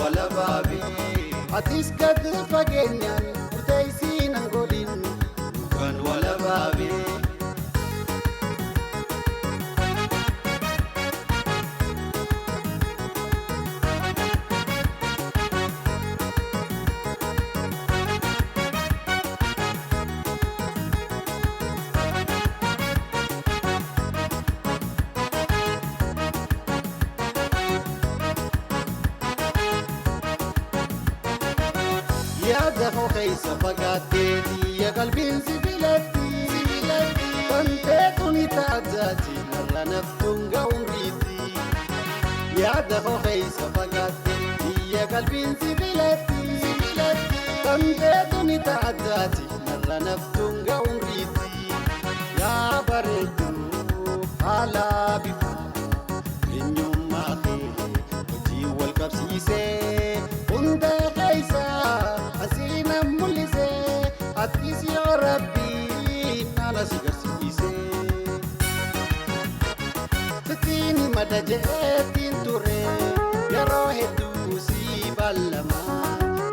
walabaabe. Atis gad fageenyaan murteessii nan godhin Dhugaan walabaabe. Yaada koo keessa fagaattee xiyya qalbiin si filatti. Wanteetu ni taataati narra naftuun ga'uun riitti. Yaada koo keessa fagaattee xiyya qalbiin si filatti. Wanteetu ni taataati narra naftuun ga'uun riitti. Yaa bareedduu haala bifa eenyummaa kee hojii wal qabsiisee hunda keessa asii nan mul'isee atis yoo rabbii nana si garsiisee. Sittiin mada jeetiin ture yeroo hedduu si ballama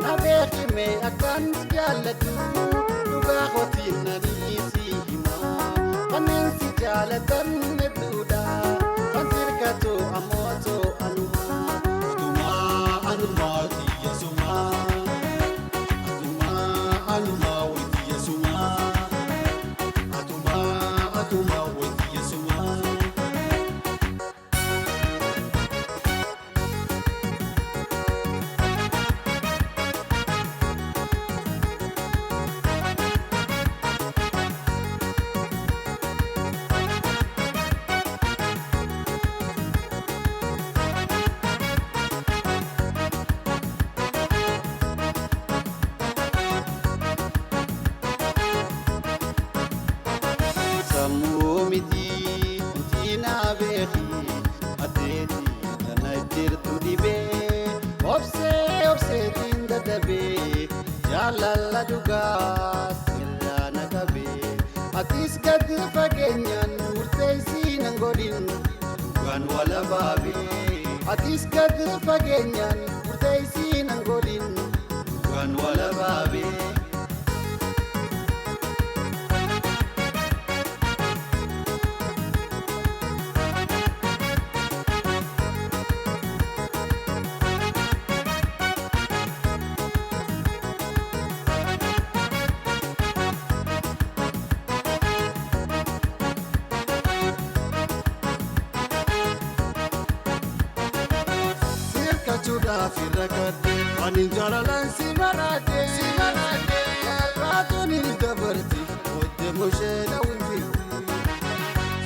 na beekime akkan si jaalladhu dhugaa kootiin nanii si hima kanneen si jaalatan hedduudha kan sirkatu ammoo anuma. Atumaa anumaa xiyya sumaa. Atumaa anumaa wayitiyya sumaa. Atumaa atumaa wayitiyya sumaa. Sammuu miti wanti naa beeki ateeti tana jirtu dhibee obsee obseetiin dadhabee jaalala dhugaa sirraa na qabee atis gad fageenyaan murteessii nan godhin Dhugaan walabaabe. Atis gad fageenyaan murteessii nan godhin Dhugaan walabaabe. Sirkachuudhaaf irra gadde ani jaalalaan si maraadhe si maraadhe raatuun hin dabarti hojii mushee dhawinti.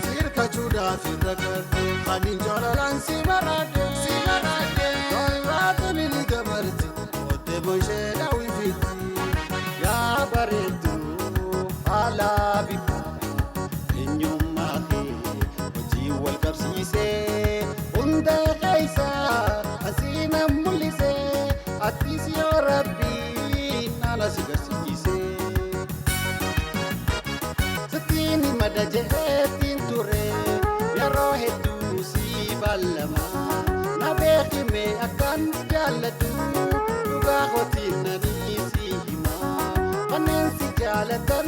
Sirkachuudhaaf irra gadde ani jaalalaan si maraadhe si maraadhe raatuun hin dabarti hojii mushee dhawinti. Yaa bareedduu haala bifa eenyummaa kee hojii wal qabsiisee hunda keessa asii nan mul'isee atis yoo rabbii nana si garsiisee. Sittiin mada jeetiin ture yeroo hedduu si ballama na beekime akkan si jaalladhu dhugaa kootiin nanii si hima kanneen si jaalatan.